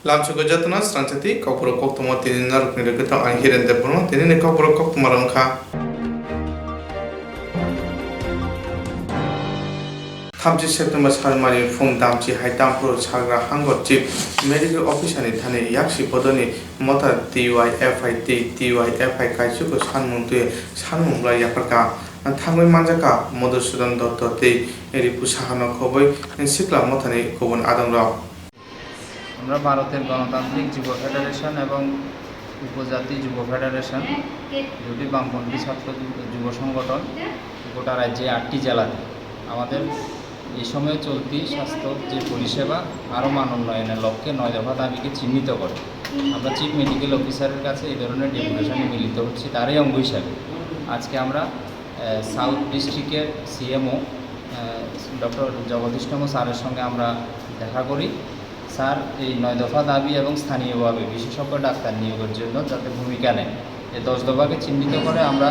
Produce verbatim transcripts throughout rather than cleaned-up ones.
Lamsoko jotono srangchati kokborok koktwma tini narwkni rwgwtwng ang Hiren Debbarma tinini kokborok koktwma rwngkha. Thamchi September salmani phung damchi hai Tampur Sagra Hango Chief Medical Officer ni thani yaksi bodoni motha T Y F I T, T Y F I kaisuko sanmung twi sanmung bwlai yapharkha. Thangwi manjakha Madhusudan Dotto tei Ripu Sahano khobwi sikla mothani kubun adongrok. আমরা ভারতের গণতান্ত্রিক যুব ফেডারেশন এবং উপজাতি যুব ফেডারেশন, দুটি বামপন্থী ছাত্র যুব, যুব সংগঠন, গোটা রাজ্যে আটটি জেলাতে আমাদের এই সময়ে চলতি স্বাস্থ্য যে পরিষেবা আরও মান উন্নয়নের লক্ষ্যে নয় দফা দাবিকে চিহ্নিত করে আমরা চিফ মেডিকেল অফিসারের কাছে এই ধরনের ডেপুটেশনে মিলিত হচ্ছি, তারই অঙ্গ হিসাবে আজকে আমরা আহ, সাউথ ডিস্ট্রিক্টের সিএমও, আহ, ডক্টর জগদীশতম স্যারের সঙ্গে আমরা দেখা করি। স্যার এই নয় দফা দাবি এবং স্থানীয়ভাবে বিশেষজ্ঞ ডাক্তার নিয়োগের জন্য যাতে ভূমিকা নেয়, এই দশ দফাকে চিহ্নিত করে আমরা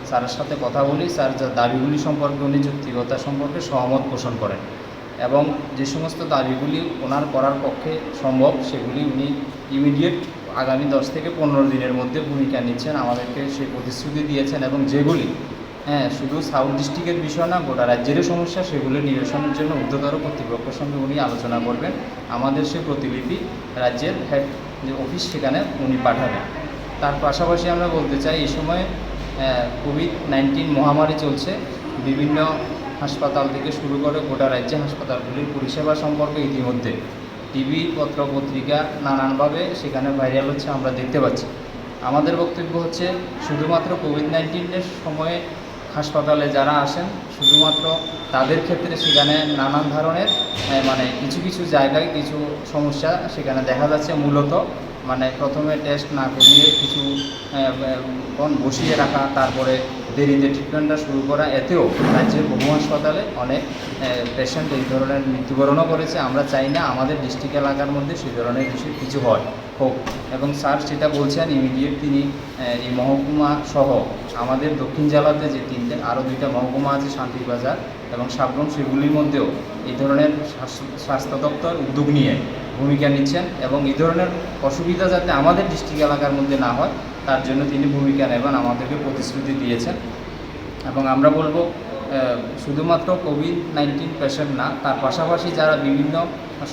স্যারের সাথে কথা বলি। স্যার যা দাবিগুলি সম্পর্কে উনি যৌক্তিকতা সম্পর্কে সহমত পোষণ করেন এবং যে সমস্ত দাবিগুলি ওনার করার পক্ষে সম্ভব সেগুলি উনি ইমিডিয়েট আগামী দশ থেকে পনেরো দিনের মধ্যে ভূমিকা নিচ্ছেন, আমাদেরকে সেই প্রতিশ্রুতি দিয়েছেন এবং যেগুলি, হ্যাঁ, শুধু সাউথ ডিস্ট্রিক্টের বিষয় না, গোটা রাজ্যেরও সমস্যা, সেগুলো নিরসনের জন্য ঊর্ধ্বতর কর্তৃপক্ষের সঙ্গে উনি আলোচনা করবেন। আমাদের সেই প্রতিলিপি রাজ্যের হেড যে অফিস, সেখানে উনি পাঠাবেন। তার পাশাপাশি আমরা বলতে চাই, এই সময় কোভিড নাইন্টিন মহামারী চলছে। বিভিন্ন হাসপাতাল থেকে শুরু করে গোটা রাজ্যে হাসপাতালগুলির পরিষেবা সম্পর্কে ইতিমধ্যে টিভি, পত্র পত্রিকা নানানভাবে সেখানে ভাইরাল হচ্ছে, আমরা দেখতে পাচ্ছি। আমাদের বক্তব্য হচ্ছে, শুধুমাত্র কোভিড নাইন্টিনের সময়ে হাসপাতালে যারা আসেন, শুধুমাত্র তাদের ক্ষেত্রে সেখানে নানান ধরনের, আহ, মানে কিছু কিছু জায়গায় কিছু সমস্যা সেখানে দেখা যাচ্ছে। মূলত মানে প্রথমে টেস্ট না করিয়ে কিছু, আহ, কোন বসিয়ে রাখা, তারপরে দেরিতে ট্রিটমেন্টটা শুরু করা, এতেও রাজ্যের বহু হাসপাতালে অনেক পেশেন্ট এই ধরনের মৃত্যুবরণও করেছে। আমরা চাই না আমাদের ডিস্ট্রিক্ট এলাকার মধ্যে সেই ধরনের কিছু কিছু হয়, হোক। এবং স্যার সেটা বলছেন, ইমিডিয়েট তিনি, আহ, এই মহকুমা সহ আমাদের দক্ষিণ জেলাতে যে তিনটে, আরও দুইটা মহকুমা আছে, শান্তিবাজার এবং সাবরুম, সেগুলির মধ্যেও এই ধরনের স্বাস্থ্য, স্বাস্থ্য দপ্তর উদ্যোগ নিয়ে ভূমিকা নিচ্ছেন এবং এই ধরনের অসুবিধা যাতে আমাদের ডিস্ট্রিক্ট এলাকার মধ্যে না হয়, তার জন্য তিনি ভূমিকা নেবেন, আমাদেরকে প্রতিশ্রুতি দিয়েছেন। এবং আমরা বলবো, আহ, শুধুমাত্র কোভিড নাইন্টিন পেশেন্ট না, তার পাশাপাশি যারা বিভিন্ন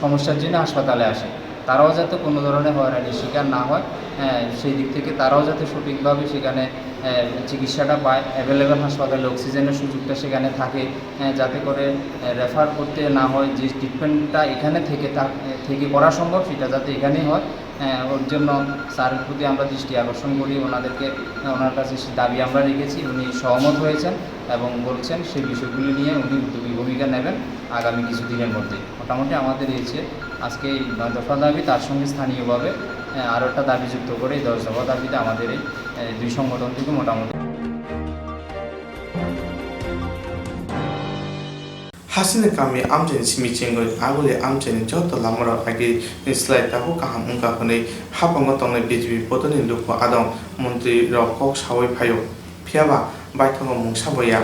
সমস্যার জন্য হাসপাতালে আসে, তারাও যাতে কোনো ধরনের হয়রানির শিকার না হয়, আহ, সেই দিক থেকে তারাও যাতে সঠিকভাবে সেখানে, আহ, চিকিৎসাটা পায়, অ্যাভেলেবল হাসপাতালে অক্সিজেনের সুযোগটা সেখানে থাকে, আহ, যাতে করে, আহ, রেফার করতে না হয়, যে ট্রিটমেন্টটা এখানে থেকে থা-, থেকে করা সম্ভব, সেটা যাতে এখানেই হয়। হ্যাঁ, ওর জন্য স্যারের প্রতি আমরা দৃষ্টি আকর্ষণ করি, ওনাদেরকে, ওনার কাছে সে দাবি আমরা রেখেছি, উনি সহমত হয়েছেন এবং বলছেন সেই বিষয়গুলি নিয়ে উনি উদ্যোগী ভূমিকা নেবেন আগামী কিছু দিনের মধ্যে। মোটামুটি আমাদের এই যে আজকে এই নয় দফা দাবি, তার সঙ্গে স্থানীয়ভাবে, আহ, আরও একটা দাবি যুক্ত করে এই দশ দফা দাবিতে আমাদের এই, আহ, দুই সংগঠন থেকে মোটামুটি Hasini kami amchaini simi chengwi aguli amchaini joto lamarok agi slai tabuk kaham wngkha hwnwi haphango tongnai B J P bodolni luku adong montri rok kok sawi phaio, phiyaba baithango mungsa boya.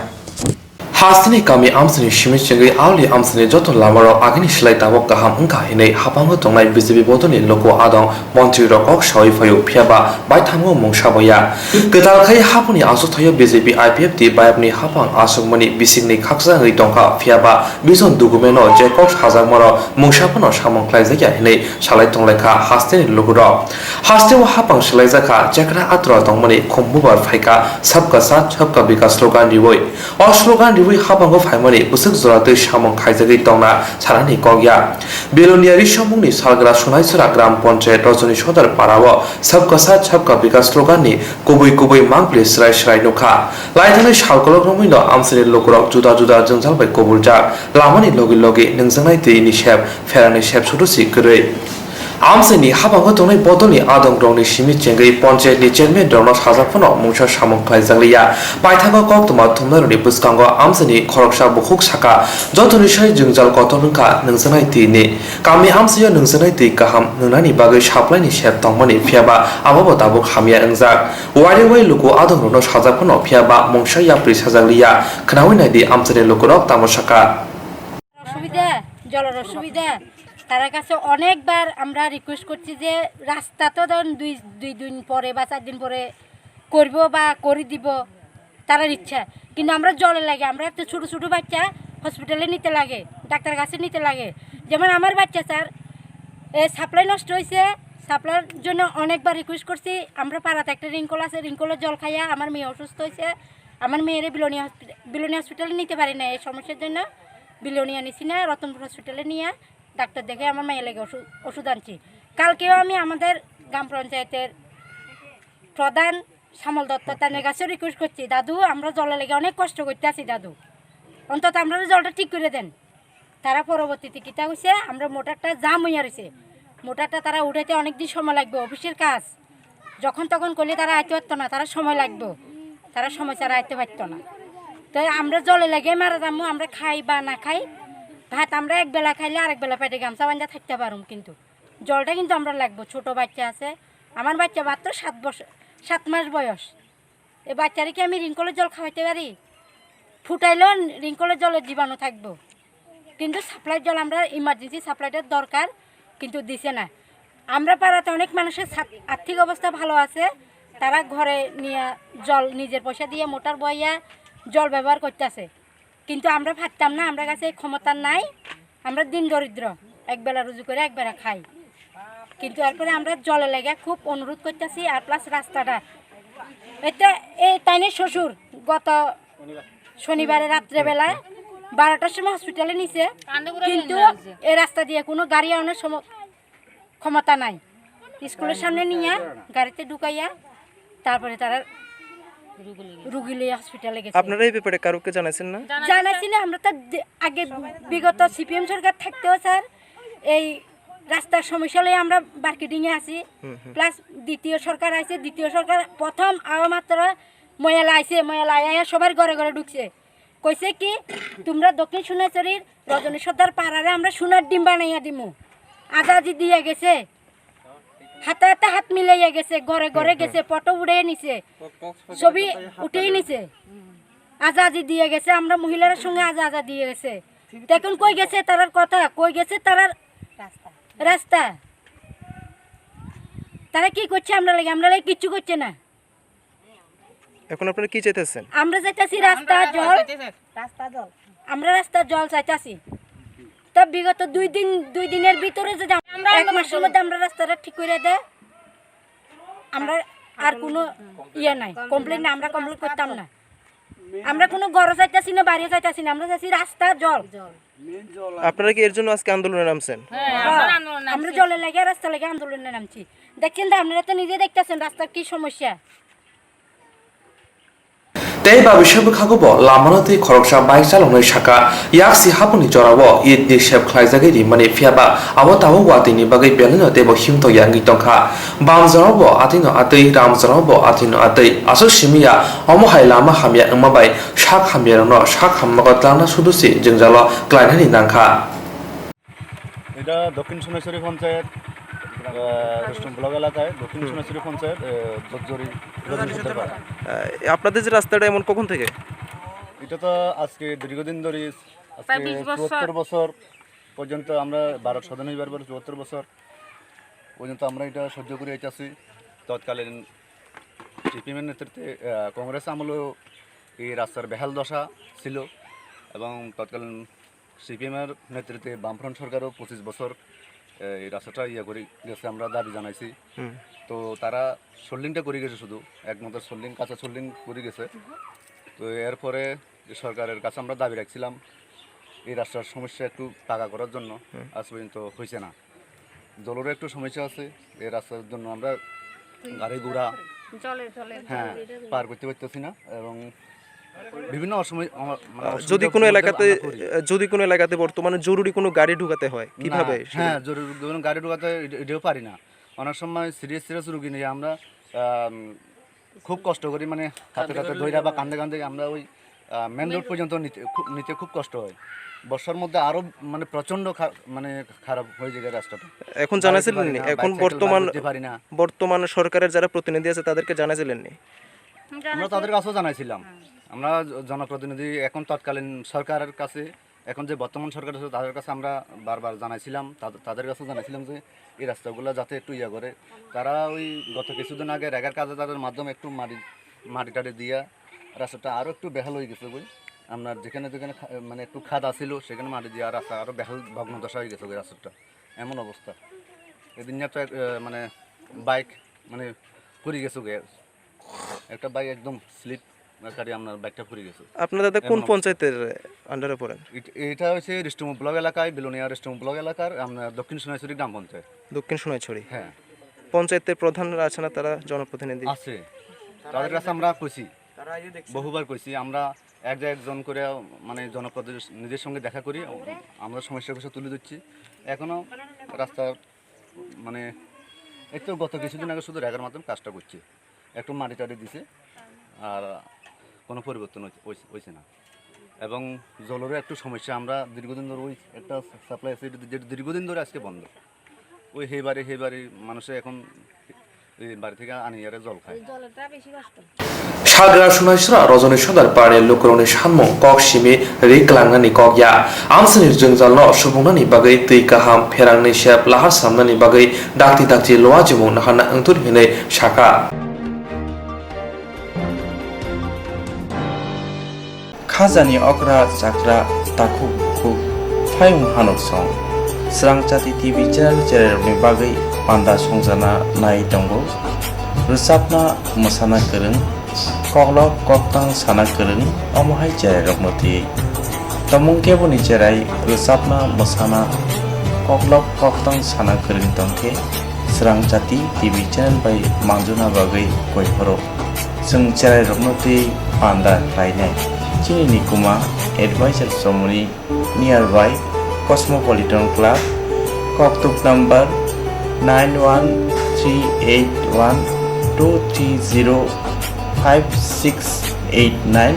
Hasini kami amchaini simi chengwi aguli amchaini joto lamarok agini slai tabuk kaham wngkha hwnwi haphango tongnai B J P bodolni luku adong montri rok kok sawi phaio, phiyaba baithango mungsa boya. Kwtal khai haphangni achukthai-o B J P I P F T bayapni haphang achukmani bisingni khakchangwi tongkha, phiyaba bison dugumeno je kok sajakmano mungsa phano samung khlaijakya hinwi salai tonglaikha hasteni lukurok. Hasteo haphang swlaijakha, chekra atura tongmani khum bubar phaikha, Sabka Saath, Sabka Vikas slogan riwi. O slogan riwi haphango phaimani bwswk joratwi samung khaijagwi tongna sanani kok ya. Belonia Risomungni salgra Sonaisora Gram Panchayat Rajoni Sodar Parao Sabka Saath Sabka Vikas slogan ni kubui kubui mangpili srai srai nukha. Laithani salkolok romwino amchaini lukurok juda juda jwngjal bai kubuljak. Lamani logi logi nungjaknai twi ni sep, pherani sep sudu si kwrwi. Amchaini habango tongnai bodolni adongrokni simi chengwi panchayatni chairman rokno sajak phano mungsa samung khlaijak liya. Paithago koktwma thumnairokni bwskango amchaini khoroksa bukhuk saka, jotoni sai jwngjal kotor wngkha nungjaknai twi ni. Kami amchaio nungjaknai twi kaham nungnani bagwi supply ni sep tongmani, phiyaba abobo tabuk hamya wngjak. Wairwi wai luku adongrokno sajak phano, phiyaba mungsa yapri sajak liya. Khnawi naidi amchaini lukurok tamo saka. অসুবিধা, জলর অসুবিধা, তারা কাছে অনেকবার আমরা রিকোয়েস্ট করছি যে রাস্তা তো ধরুন দুই, দুই দিন পরে বা চার দিন পরে করবো বা করে দিব, তারার ইচ্ছা। কিন্তু আমরা জলে লাগে, আমরা একটা ছোটো ছোটো বাচ্চা হসপিটালে নিতে লাগে, ডাক্তার কাছে নিতে লাগে। যেমন আমার বাচ্চা স্যার, এ সাপ্লাই নষ্ট হয়েছে, সাপ্লাইর জন্য অনেকবার রিকোয়েস্ট করছি। আমরা পাড়াতে একটা রিঙ্কল আছে, রিঙ্কলের জল খাইয়া আমার মেয়ে অসুস্থ হয়েছে। আমার মেয়েরে বিলোনিয়া হসপিটাল, বিলোনিয়া হসপিটালে নিতে পারি না এই সমস্যার জন্য। বিলোনিয়া নিছি না, রতনপুর হসপিটালে নিয়ে ডাক্তার দেখে আমার মেয়ে লেগে ওষুধ, ওষুধ আনছি। কালকেও আমি আমাদের গ্রাম পঞ্চায়েতের প্রধান শ্যামল দত্ত তানের কাছে রিকোয়েস্ট করছি, "দাদু, আমরা জলের লেগে অনেক কষ্ট করতে আছি দাদু, অন্তত আমরা জলটা ঠিক করে দেন।" তারা পরবর্তীতে কিতা কইছে, আমরা মোটরটা জাম হইয়া রয়েছে, মোটরটা তারা উঠাইতে অনেক দিন সময় লাগবে, অফিসের কাজ, যখন তখন করলে তারা আইতে পারতো না, তারা সময় লাগবে, তারা সময় ছাড়া আইতে পারতো না। তো আমরা জলে লেগে মারা যাবো, আমরা খাই বা না খাই, ভাত আমরা এক বেলা খাইলে আরেক বেলা পেটে গামছা বান্ধা থাকতে পারুম, কিন্তু জলটা কিন্তু আমরা লাগবো। ছোট বাচ্চা আছে, আমার বাচ্চা মাত্র সাত বছর, সাত মাস বয়স। এই বাচ্চারে কি আমি রিঙ্কলের জল খাওয়াইতে পারি? ফুটাইলেও রিঙ্কলের জলের জীবাণু থাকবো, কিন্তু সাপ্লাইর জল আমরা ইমার্জেন্সি সাপ্লাইটার দরকার, কিন্তু দিছে না। আমরা পাড়াতে অনেক মানুষের সাত-, আর্থিক অবস্থা ভালো আছে, তারা ঘরে নিয়ে জল নিজের পয়সা দিয়ে মোটর বইয়া জল ব্যবহার করতেছে, কিন্তু আমরা পারতাম না, আমরা কাছে এই ক্ষমতা নাই। আমরা দিন দরিদ্র, এক বেলা রুজি করে এক বেলা খাই, কিন্তু এরপরে আমরা জলের লেগে খুব অনুরোধ করতেছি। আর প্লাস রাস্তাটা, এটা এই তাইনের শ্বশুর গত শনিবারে রাত্রেবেলায় বারোটার সময় হসপিটালে নিছে, কিন্তু এই রাস্তা দিয়ে কোনো গাড়ি আনার সম-, ক্ষমতা নাই। স্কুলের সামনে নিয়ে গাড়িতে ঢুকাইয়া তারপরে তারা রুগী লইয়া হসপিটালে গেছে। আপনারা এই ব্যাপারে কারোকে জানাইছেন না? জানাইছি না, আমরা তো দে-, আগে বিগত সিপিএম সরকার থাকতেও স্যার এই রাস্তার সমস্যা লইয়া আমরা মার্কেটিংয়ে আছি। হুম, হুম। প্লাস দ্বিতীয় সরকার আইছে, দ্বিতীয় সরকার প্রথম আওয়া মাত্র ময়লা আইছে, ময়লা আইয়া সবার ঘরে ঘরে ঢুকছে। কইছে কি, "তোমরা দক্ষিণ সোনাচুরির রজনী সর্দার পাড়ারে আমরা সোনার ডিম বানাইয়া দিমু।" আজাজি দিয়া গেছে, হাতে হাতে হাত মিলাইয়া গেছে, ঘরে ঘরে গেছে, ফটো উড়ে নিছে, ছবি উঠেই নিছে। আজাজি দিয়ে গেছে, আমরা মহিলার সঙ্গে আজা আজা দিয়ে গেছে। তো এখন কই গেছে তারার কথা, কই গেছে তারার রাস্তা? তারা কি করছে আমরা লাগে? আমরা লাগে কিচ্ছু করছে না। এখন আপনারা কি চাইতেছেন? আমরা চাইতেছি রাস্তা, জল। রাস্তা, জল। আমরা রাস্তা, জল চাইতেছি। তা বিগত দুই দিন, দুই দিনের ভিতরে যদি আমরা এক মাসের মধ্যে আমরা রাস্তাটা ঠিক করে দেয়, আমরা আর কোনো ইয়ে নাই, কমপ্লেন না, আমরা কমপ্লেন করতাম না। আমরা কোনো ঘরও চাইতেছি না, বাড়িও চাইতেছি না, আমরা চাইছি রাস্তা, জল। আপনারা কি এর জন্য আজকে আন্দোলনে নামছেন? হ্যাঁ, আমরা আন্দোলনে নামছি। আমরা জলের লাগে, রাস্তা লাগে আন্দোলনে নামছি। দেখছেন তো, আপনারা তো নিজে দেখতেছেন রাস্তার কি সমস্যা। Tei ba bisingtwi khago bo lamano twi khoroksa bike chaloknwi sakha, yaksi haboni jorao Eid ni sep khlaijagwi rimani, phiyaba abo tabuk watwini bagwi belaino teibo himtokya wngwi tongkha. Bam jorao bo atwino atwi, ram jorao bo atwino atwi, aswk simi ya, omo hai lama hamya wngma bai sak hamyarokno sak hamnago tlangna sudu se jwngjalo klainani nangkha. এটা দক্ষিণ সোনাইছড়ি পঞ্চায়েত, আহ, রুস্তম ব্লক এলাকায় দক্ষিণ হুম। সোনাইছড়ি পঞ্চায়েত, আহ, জোরজুরি, জোরজুরি সর্দারপাড়া। আহ, আপনাদের যে রাস্তাটা এমন কখন থেকে? এটা তো আজকে দীর্ঘদিন ধরে, আজকে প্রায় বিশ বছর। চুয়াত্তর বছর পর্যন্ত আমরা ভারত স্বাধীন হইবার পরে চুয়াত্তর বছর পর্যন্ত আমরা এটা সহ্য করে আইতাছি। তৎকালীন সিপিএমের নেতৃত্বে, আহ, কংগ্রেস আমলেও এই রাস্তার বেহাল দশা ছিল এবং তৎকালীন সিপিএমের নেতৃত্বে বামফ্রন্ট সরকারও পঁচিশ বছর এই রাস্তাটা ইয়ে করে গেছে, আমরা দাবি জানাইছি। হুম। তো তারা সোল্ডিংটা করে গেছে, শুধু একমাত্র সোল্ডিং, কাঁচা সোল্ডিং করে গেছে। তো এরপরে সরকারের কাছে আমরা দাবি রাখছিলাম এই রাস্তার সমস্যা একটু পাকা করার জন্য, হুম। আজ পর্যন্ত হয়েছে না। জলেরও একটু সমস্যা আছে, এই রাস্তার জন্য আমরা গাড়ি ঘোড়া, জলে, জলে, হ্যাঁ, জলে। পার করতে পারতেছি না এবং বিভিন্ন অসময়, অ-, মানে আহ, যদি অসুবিধার কোনো মধ্যে এলাকাতে, আমরা পড়ি। আহ, যদি কোনো এলাকাতে বর্তমানে জরুরি কোনো গাড়ি ঢুকাতে হয়, না, কিভাবে সেটা? হ্যাঁ, জরুরি কোনো গাড়ি ঢুকাতে এ-, এটাও পারি না। অনেক সময় সিরিয়াস সিরিয়াস রুগী নিয়ে আমরা, আম, খুব কষ্ট করি, মানে হাতে হাতে ধইরা বা কান্দে কান্দে আমরা ওই, আহ, মেইন রোড পর্যন্ত নিতে খুব, নিতে খুব কষ্ট হয়। বর্ষার মধ্যে আরো মানে প্রচণ্ড খা-, মানে খারাপ হয়ে যায় রাস্তাটা। এখন বাইরে জানাইছিলেন যেতে পারি নি? না, এখন বাইক সাইকেল বার বর্তমান, করতে পারি না। বর্তমান সরকারের যারা প্রতিনিধি আছে তাদেরকে জানাইছিলেন নি? আমরা তাদের কাছেও জানাইছিলাম। হ্যাঁ। আমরা জ-, জনপ্রতিনিধি এখন তৎকালীন সরকারের কাছে এখন যে বর্তমান সরকার আছে, তাদের কাছে আমরা বারবার জানাইছিলাম, তাদ-, তাদের কাছে জানাইছিলাম যে এই রাস্তাগুলো যাতে একটু ইয়া করে। তারা ওই গত কিছুদিন আগে রেগার কাজে তাদের মাধ্যমে একটু মাটি, মাটি টাটি দিয়া রাস্তাটা আরও একটু বেহাল হয়ে গেছে গই। আপনার যেখানে যেখানে খা-, মানে একটু খাদ আছিল, সেখানে মাটি দিয়া রাস্তা আরও বেহাল, ভগ্ন দশা হয়ে গেছে গই রাস্তাটা, এমন অবস্থা। এদিন একটা এক, আহ, মানে বাইক মানে পড়ে গেছে গই, একটা বাইক একদম স্লিপ কাটি আপনার বাইকটা পড়ে গেছে। আপনারা দাদা কোন এমন অবস্থা। পঞ্চায়েতের আন্ডারে পড়েন? এট-, এটা হচ্ছে রেস্টুমো ব্লক এলাকায়, বিলোনিয়া রেস্টুমো ব্লক এলাকার আপনার দক্ষিণ সোনাইছড়ি গ্রাম পঞ্চায়েত। দক্ষিণ সোনাইছড়ি। হ্যাঁ। পঞ্চায়েতের প্রধানরা আছে না, তারা জনপ্রতিনিধি? আছে। তাদের কাছে আমরা কইছি, বহুবার কইছি, আমরা এক জায়গায় একজন করে মানে জনপ্রতিনিধির সঙ্গে দেখা করি, আমরা সমস্যার বিষয়ে তুলে ধরছি। এখনো রাস্তার মানে এই তো গত কিছুদিন আগে শুধু রেগার মাধ্যমে কাজটা করছে, একটু মাটি টাটি দিছে, আর কোনো পরিবর্তন হইছে, হইছে, হইছে না। এবং জলেরও একটু সমস্যা, আমরা দীর্ঘদিন ধরে ওই একটা সাপ্লাই আছে, এটা যেটা দীর্ঘদিন ধরে আজকে বন্ধ। ওই হে বাড়ি, হে বাড়ি মানুষে এখন এই বাড়ি থেকে আনি আরে জল খায়। জলটা বেশি কষ্ট। Sagra Sunaisra Rajani Sadar Parni lukurokni sanmung kok simi ri klangnani kok ya. Amsini jwngjalno subungnani bagwi twi kaham pherangni sep lahar samnani bagwi dakti dakti loa jimung naharna wngthun hinwi sakha. Khajani okra chakra takhuk bukhuk phayung hanuk song. Srang Chati T V channel cherairokni bagwi panda songjana nai tongo. Rwchapna mwsana kwrwng, koklop koktang sana kwrwng, omo hai cherairokno twi. Tomung keboni cherai rwchapna mwsana koklop koktang sana kwrwng tongkhe Srang Chati T V channel bai manjuna bagwi koi phoro. Chwng cherairokno twi panda khlainai. Chini nikuma advisor chomoni nearby Cosmopolitan Club, koktuk number nine one three eight one two three zero five six eight nine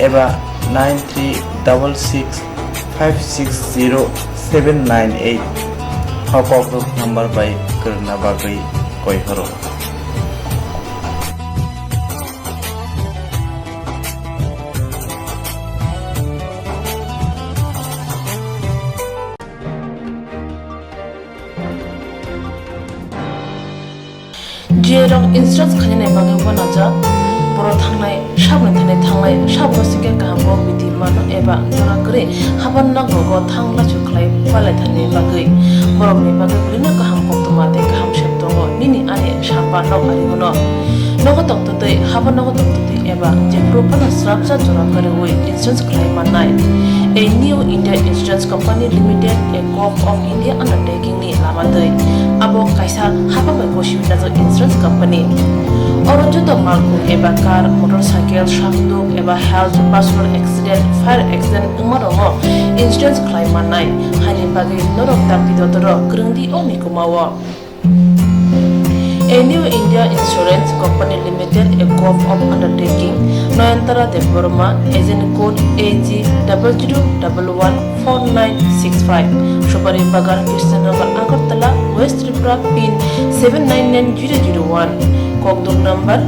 eba nine three double six five six zero seven nine eight. Hokok rok number bai kwrwngna bagwi koi horo. Jerok insurance khainani bagwi uanajak, borok thangnai sabni thani thanglai, sabno singkhe kaham kok bithi mano eba jora kwrwi haban nok rogo thang lachu khlai palai thani bagwi, borokni bagwi belino kaham koktwma tei kaham sep tongo nini ani samba nok ari bono. Nogo tongtwtwi, habo nogo tongtwtwi eba jephuru phano srapsa jora kwrwi insurance khlai mannai. A New India Insurance Company Limited, a Corp of India undertaking ni lama twi. Abo kaisa haba bai gosi wngjak insurance company. Oro joto malkhung eba car, motorcycle, sakduk eba health, personal accident, fire accident wngma rongo insurance khlai mannai. Haini bagwi norok dakti dotoro kwrwng di o mikuma o. A New India Insurance Company Limited, a Corp of Undertaking, Nayantara Debbarma, agent code A G double zero double one four nine six five, Supari Bagan, Krishnanagar, Agartala, West Tripura, pin seven nine nine zero zero one, kokduk number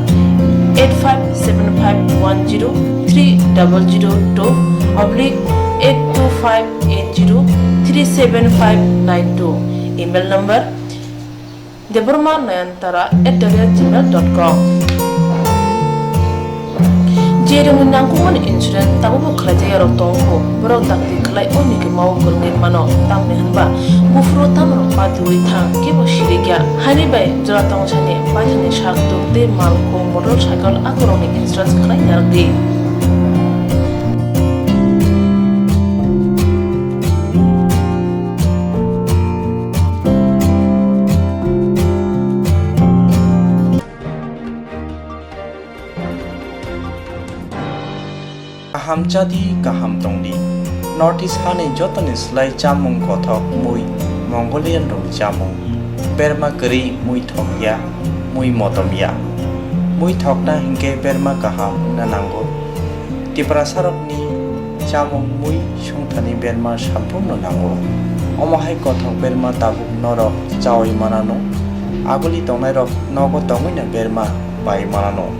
eight five seven five one zero three double zero two oblique eight two five eight zero three seven five nine two, email number Debbarma Nayantara at the rate gmail dot com. Jerokni nangkukmani insurance tabukbo khlaijak yarok tongo, borok dakti khlai o mikima o kwrwngwi mano, tamni hwnba buphuru tamrok patiwi thang kebo sirikya. Haini bai jora tongthani paithani sak tuk tei malkhung, motorcycle akorokni insurance khlai narwkdi. Kaham chadi, kaham tongdi. North East hani jotoni slai chamung kothok mui Mongolian rokni chamung. Berma kwrwi mui thokya, mui motomya. Mui thokna hinkhe berma kaham wngna nango. Tiprasarokni chamung mui songthani berma samphurno nango. Omo hai kothok berma tabuk norok chaui manano. Aguli tongnairok nogo tongwino berma pai manano.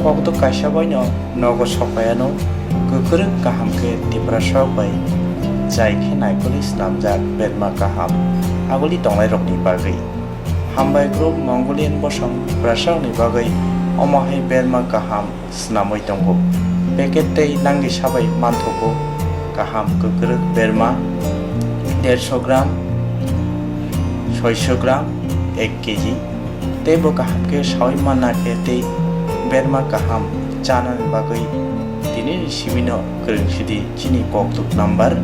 Kokduk kaisa baino nogo sokpaiano, kwkrwk kaham khe Tiprasarok bai chai khe naikolwi snamjak berma kaham aguli tongnairokni bagwi. Hambai Group Mongolian bosong bwrasarokni bagwi omo hai berma kaham snamwi tongo. Packet tei nangni sabai manthogo kaham kwkrwk berma dersho gram, soisho gram, ek kg. Tei bo kaham khe saui manna khe tei berma kaham chanani bagwi tinini simino kwrwng sidi chini koktuk number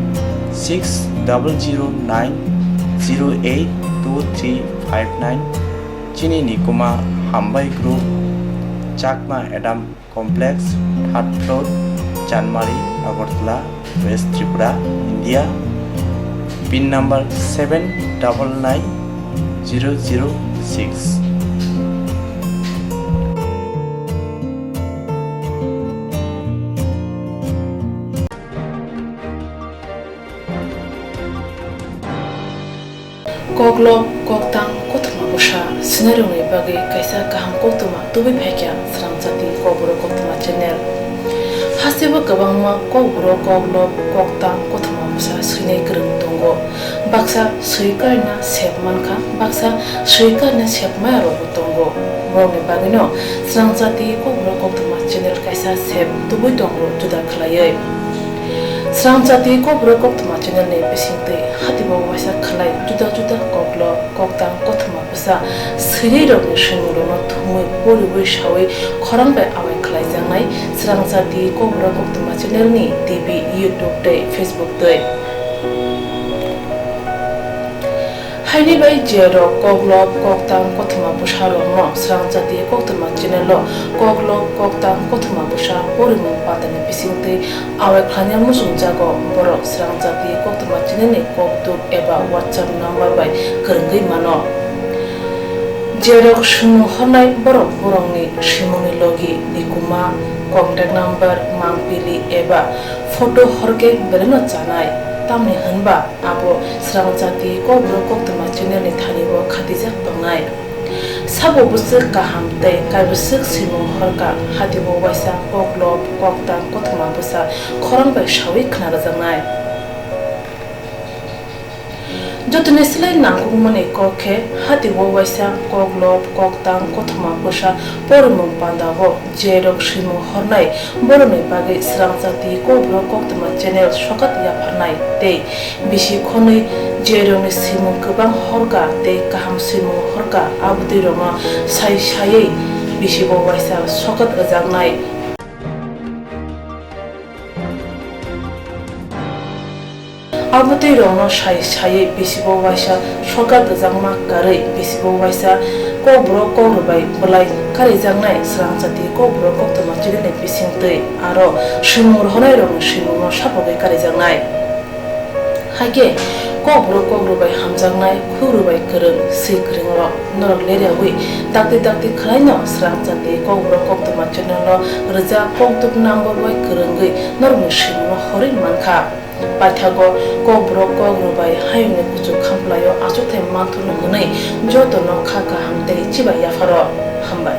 six double zero nine zero eight two three five nine. Chini nikuma Hambai Group, Chakma Adam Complex, third floor, Chanmari, Agartala, West Tripura, India. Pin number seven double nine zero zero six. Koklop, koktang, kothoma bwsa swinairokni bagwi kaisa kaham koktwma tubui phaikha Srangchati Kokborok Koktwma channel. Hasteo kwbangma kokborok koklop, koktang, kothoma bwsa swinai kwrwng tongo. Baksa swi karina sep mankha, baksa swi karina sep maya rokbo tongo. Borokni bagwino Srangchati Kokborok Koktwma channel kaisa sep tubui tongo juda khwlaiwi. Srangchati Kokborok Koktwma channel ni bisingtwi hatibo waisa khwlai juda juda koklop, koktang, kothoma bwsa swinai rokni swimungrokno thumwi poriwi sawi khorang bai awai khwlaijaknai Srangchati Kokborok Koktwma channel ni T V, YouTube tei Facebook twi. Haini bai je rok koklop, koktang, kothoma bwsa rokno Srangchati Koktwma channel o koklop, koktang, kothoma bwsa porimung pandani bisingtwi awai khlaina muchungjago borok Srangchati Koktwma channel ni koktuk eba WhatsApp number bai kwrwngwi mano. Je rok swimung hornai borok borokni swimungni logi, nikuma, contact number, mangpili eba photo horkhe belaino chanai, tamni hwnba abo Srangchati Kokborok Koktwma channel ni thani o khatijak tongnai. Sabo bwswk kaham tei kaibwswk swimung horkha, hatibo waisa koklop, koktang, kothoma bwsa khorang bai sawi khna rwjaknai. Jotoni slai nangkukmani kok khe, hatibo waisa koklop, koktang, kothoma bwsa porimung pandao je rok swimung hornai, borokni bagwi Srangchati Kokborok Koktwma channel sokat yapharnai tei bisi khonwi je rokni swimung kwbang horkha tei kaham swimung horkha, abotwi rokno sai saiwi bisibo waisa sokat rwjaknai. Abotwi rokno sai saiwi bisibo waisa sokat rwjakma karwi bisibo waisa kokborok kokrwbai bwlai karijaknai Srangchati Kokborok Koktwma channel ni bisingtwi aro swimung rohornai rokni swimungno sapogwi karijaknai. Haikhe kokborok kokrwbai hamjaknai, khukrwbai kwrwng, swi kwrwngrok norok leriawi dakti dakti khwlaino Srangchati Kokborok Koktwma channel o rwjak koktuk number bai kwrwngwi norokni swimungno horwi mankha. Paithago kokborok kokrwbai hayungni kuchuk khamplaio achukthai manthokno hwnwi jotono kha kaham tei chibai yapharo. Hambai.